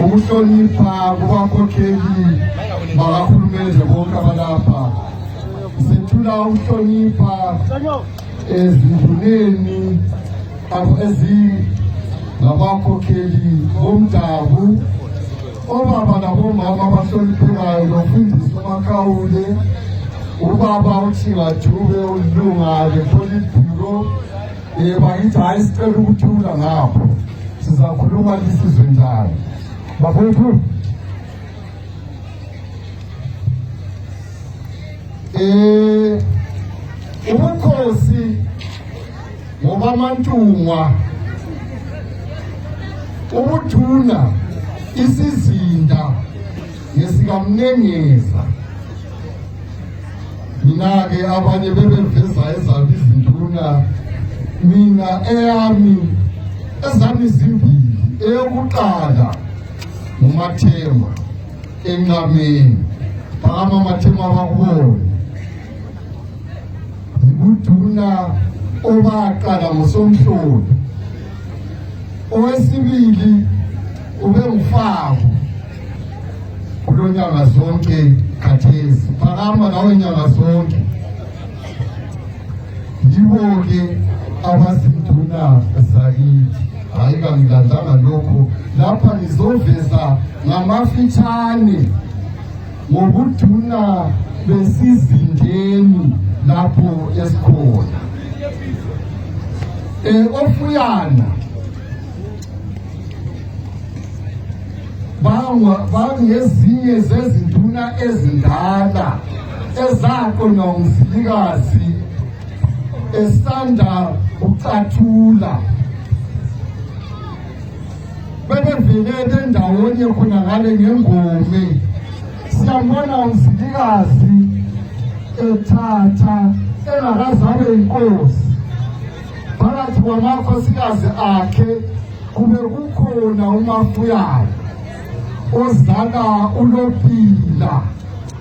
ukuhlonipha kubakhokheli bakahulumende bonke abalapha. Sethula ukuhlonipha ezinduneni ngabakhokheli bomdabu, obaba nabomama abahloniphekayo nofundisa uMakhawule, ubaba uThingadube ulunga lePolitburo. Bakithi hayi sicela ukuthula ngapho, sizakhuluma lisizwe njalo bafowethu. Ubukhosi ngobaMantungwa, ubuduna isizinda ngesikamNengeza. Mina-ke abanye bebeveza ezabo izinduna, mina ezami zimbili. Eyokuqala nguMathema eNqameni, bakaMathema bakubona ngibuduna obaqala ngoSomhlolo. Owesibili ube nguFaku kulo nyanga zonke khathesi, phakama nawe nyanga zonke. Yibo-ke abazinduna zakithi. Hayi kangilandanga lokho, lapha ngizoveza ngamafitshane ngobuduna besizindeni lapho esikhona. Ofuyana bangezinye zezinduna ezindala ezaqonywa ngumzilikazi esanda ucathula. Bebevelele ndawonye khona ngale ngengome. Siyambona umzilikazi ethatha engakazabe inkosi. Phakathi kwamakhosikazi akhe kube kukhona uMafuyana ozala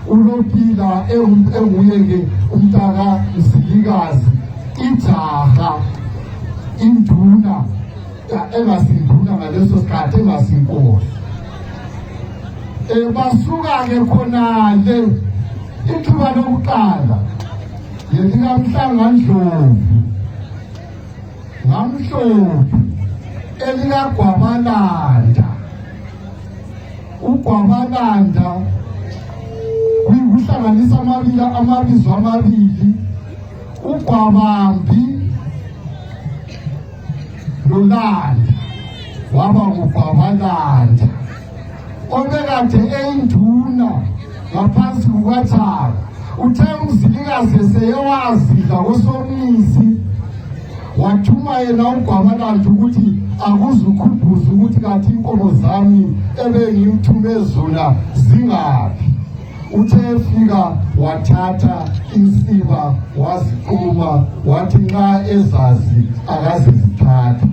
uLopila enguye-ke umntaka Mzilikazi, ijaha induna engasinduna ngaleso sikhathi, engasinkosi. Basuka-ke khonale ithuba lokuqala ngelikaMhlanga-Ndlovu, ngaMhlobi, elikaGwabalanda. uGwabalanda kuhlanganisa amabizo amabili, uGwabambi noLanda, waba nguGwabalanda obekade eyinduna ngaphansi kukaThaka. Uthe uMzilikazi eseyewazidla koSomnisi, wathuma yena uGwabalanda ukuthi akuzukhumbuza ukuthi kathi inkomo zami ebengimthume zona zingaphi. Uthe efika wathatha insiba waziquma, wathi nxa ezazi akazizithatha.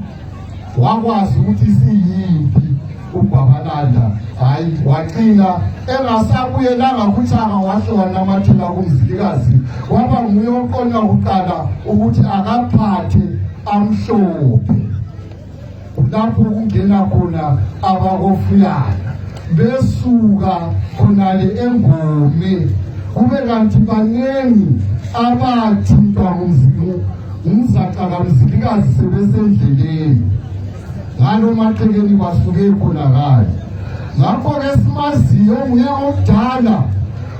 Wakwazi ukuthi siyiphi uGwabalanda. Hayi, waqina engasabuyelanga kuThaka, wahle wanamathela kuMzilikazi. Waba nguye oqona kuqala ukuthi akaphathe amhlophe. Lapho kungena khona abakofuyana besuka khonale engome. Kube kanti banengi abathintwa ngumzaca kaMzilikazi sebesendleleni. Ngalo maqekeni basuke khona kanye. Ngakho-ke simaziyo nguye omdala,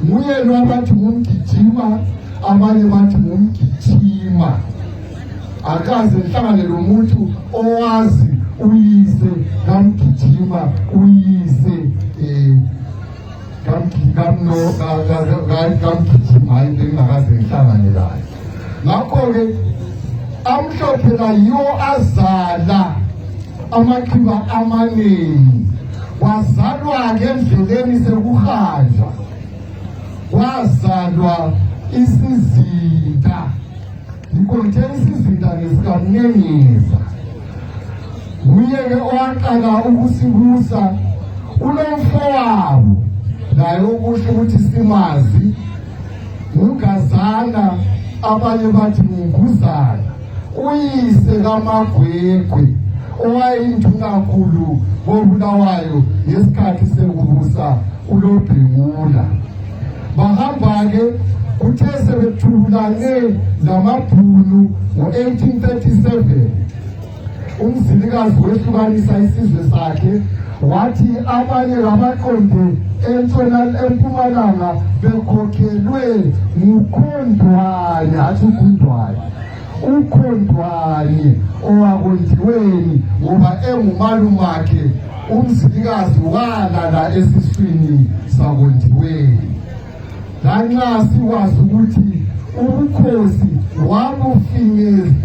nguye lo abathi ngumgijima, abanye bathi ngumgijima. Akaze nhlangane lomuntu owazi uyise kaMgijima, uyise kaMgijima, hayi bengakaze ngihlangane laye. Ngakho-ke amhlophe la yiwo azala amaqhiba amaningi. Wazalwa-ke endleleni sekuhanjwa, wazalwa isizinda. Ngikho isizinda ngesikaMnengeza. Nguye-ke owaqala ukusibusa. Unomfowabo naye okusho ukuthi simazi, nguGazana, abanye bathi nguNguzana, uyise kaMagwegwe. owayindunankulu koBulawayo ngesikhathi sekubusa uLobhengula. Bahamba-ke kuthe sebethulane namaBhunu ngo-1837 umzilikazi wehlukanisa isizwe sakhe, wathi abanye abaqonde empumalanga bekhokhelwe nguKhondwane, athi uKhondwane, uKhondwane owakondiweni ngoba engumalumakhe umzilikazi walala esiswini sakondiweni. Lanxa sikwazi ukuthi ubukhosi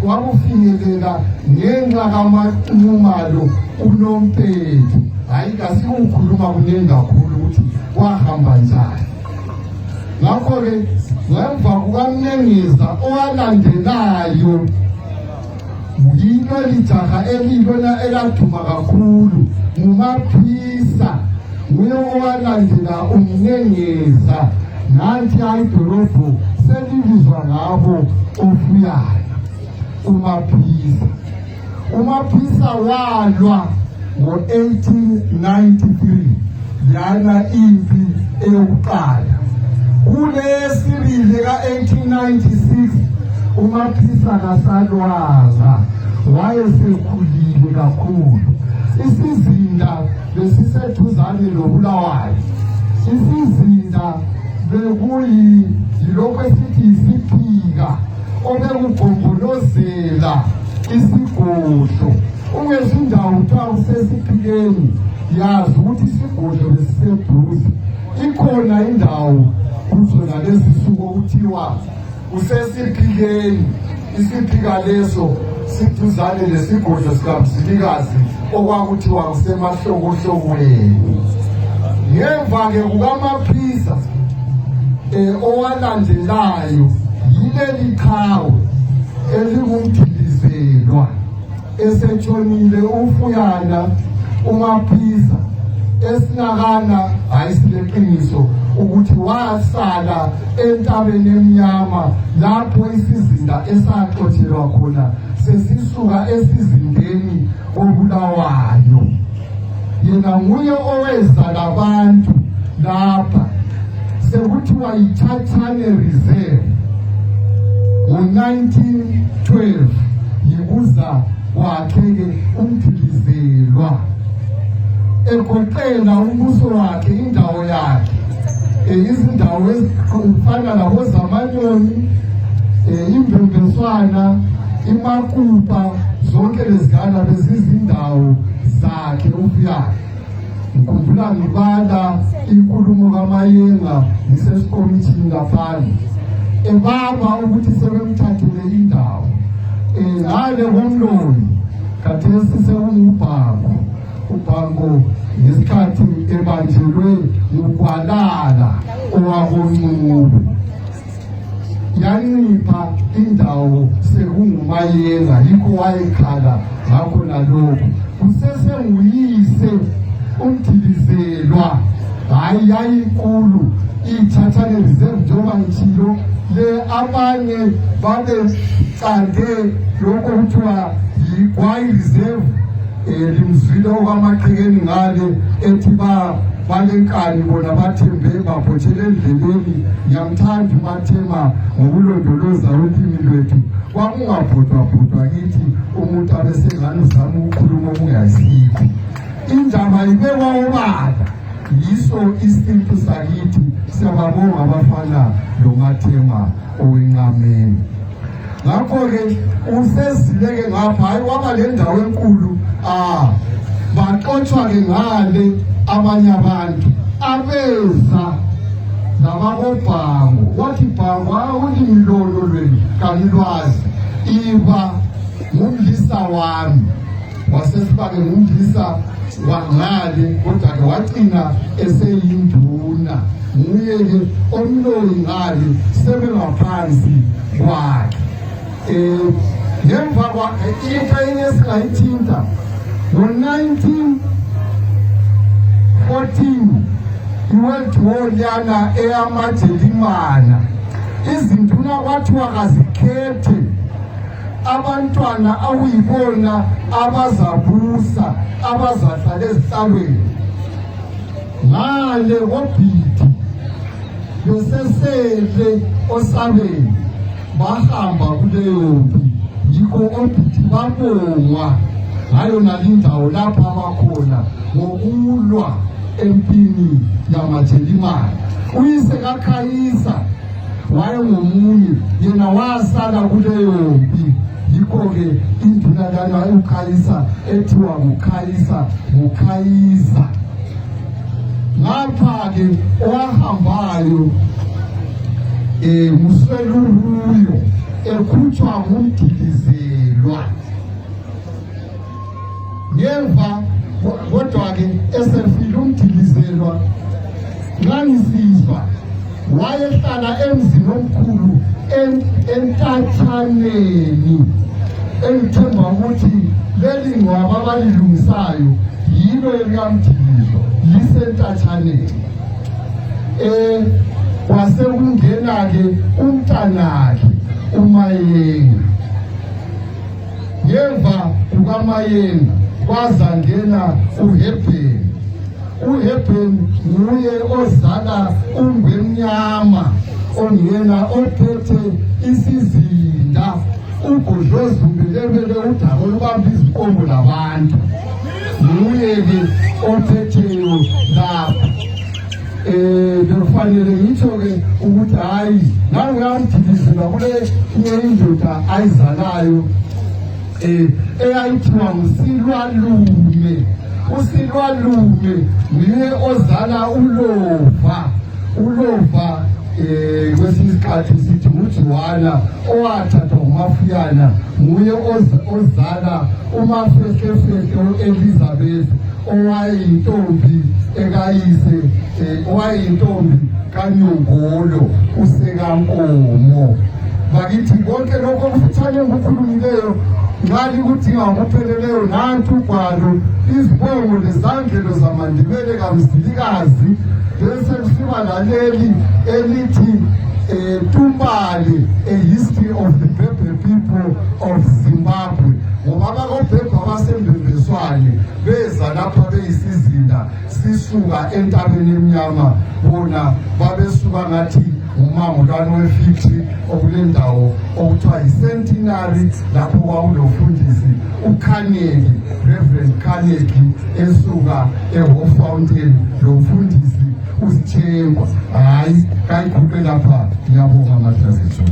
wabufinyelela ngenxa kaManxumalo uNompethu. Hayi kasikukhuluma kunengi kakhulu ukuthi wahamba njani. Ngakho-ke ngemva kukaMnengeza owalandelayo yilo lijaha elilona eladuma kakhulu nguMaphisa, nguye owalandela uMnengeza. Nanti idolobho selibizwa ngabo ofuyana uMaphisa. uMaphisa walwa ngo-1893 yana impi eyokuqala. Kulesibili ka-1896 uMaphisa kasalwanga, wayesekhulile kakhulu. Isizinda besiseduzane noBulawayo. Isizinda bekuyilokho esithi yisiphika obekugombolozela isigodlo. Ungezindawo kuthiwa usesiphikeni, yazi ukuthi isigodlo besiseduze. Ikhona indawo kuzona lezi suku okuthiwa usesiphikeni. Isiphika leso siduzane lesigodlo sikaMzilikazi okwakuthiwa kusemahlokohlokweni. Ngemva-ke kukaMaphisa owalandelayo yileli qhawe elingumdilizelwa. Esetshonile ufuyana uMaphisa esinakana, hayi sileqiniso ukuthi wasala entabeni emnyama lapho isizinda esaxotshelwa khona sesisuka esizindeni koBulawayo. Yena nguye oweza labantu lapha sekuthiwa yiThatane Reserve. Ngo-1912 yikuza kwakhe-ke umdilizelwa egoqela umbuso wakhe, indawo yakhe, izindawo ezifana laboZamanyoni, iMbembeswana, iMakupa, zonke lezigana bezizindawo zakhe ufuyana. Ngikhumbula ngibala inkulumo kaMayenga ngisesikomitini laphana ebaba ukuthi sebemthathele indawo ngale komloni. Khathesi sekungubhango. Ubhango ngesikhathi ebanjelwe nguGwalala owakoNcube, yancipha indawo sekunguMayenga, yikho wayekhala ngakho nalokho. Usesenguyise umdilizelwa, hayi yayinkulu iThatane Reserve njengoba ngitshilo. Le abanye babecande lokho kuthiwa yiGwayi Reserve, limzwile okwamaqhekeni ngale ethi balenkani bona bathembe babhotshele endleleni. Ngiyamthanda uMathema ngokulondoloza ulimi lwethu. Kwakungabhodwabhodwa kithi umuntu abesengani uzama ukukhuluma okungasikho. Indaba ibekwa obala, yiso isintu sakithi. Siyababonga abafana loMathema owenqameni. Ngakho-ke usezileke ngapha, hayi waba le ndawo enkulu. Baxotshwa-ke ngale abanye abantu abeza nabakobhango. Wathi bhango, ulimi lolo lwenu kanilwazi, iba ngumlisa wami. Wasesiba-ke ngumlisa wangale, kodwa-ke wagcina eseyinduna. Nguye-ke omloyi ngale sebengaphansi kwakhe. Ngemva kwakhe into esingayithinta ngo-1914 iWorld War lana eyamaJelimane, izinduna kwathiwa kazikhethe abantwana awuyibona abazabusa abazahlala ezihlalweni ngale koBhidi besesele osabeni bahamba kuleyo mpi yikho oBhidi babongwa ngayo nalindawo lapha abakhona ngokulwa empini yamaJelimane. Uyise kaKhayisa wayengomunye yena wasala kuleyo mpi yikho-ke induna lana uKhayisa ethiwa nguKhayisa. Ngapha-ke owahambayo nguSeluhuyo ekhutshwa nguMdilizelwa. Ngemva kodwa-ke esefile uMdilizelwa ngangisizwa wayehlala emzini omkhulu eNtatshaneni, engithemba ukuthi leli ngcwaba abalilungisayo yilo elikaMdilizo liseNtatshaneni. Kwasekungena-ke umntanakhe uMayenga. Ngemva kukaMayenga kwazangena uHebheni. uHebheni nguye ozala uNgwemnyama ongena ophethe isizinda uGodlozumbelebele udaba olubamba izinkomo labantu. Nguye-ke ophetheyo lapha. Bekufanele ngitsho-ke ukuthi hayi nanguyaMdilizelwa kule nye indoda ayizalayo eyayithiwa nguSilwalume. uSilwalume nguye ozala uLova. Kwesinye isikhathi sithi nguJowana owathathwa nguMafuyana, nguye ozala uMafehlefehle u-Elizabeth owayeyintombi ekayise, owayeyintombi kaNyongolo uSekankomo. Bakithi konke lokho okufitshane ngukhulumileyo ngali kudinga ngokupheleleyo nantu ugwalo izibongo lezandlelo zamaNdebele kaMzilikazi. Bese kusiba laleli elithi Tumbali, a history of the Bhebhe people of Zimbabwe. Ngoba abakoBhebhe abasembembeswane beza lapha beyisizinda sisuka entabeni emnyama, bona babesuka ngathi umangolwane we-50 okulendawo okuthiwa yiCentenary lapho kwakulofundisi uKhaneki, Reverend Khaneki esuka eHoffountain, lo mfundisi uSithengwa. Hayi kayikhuphe lapha, ngiyabonga madlozethu.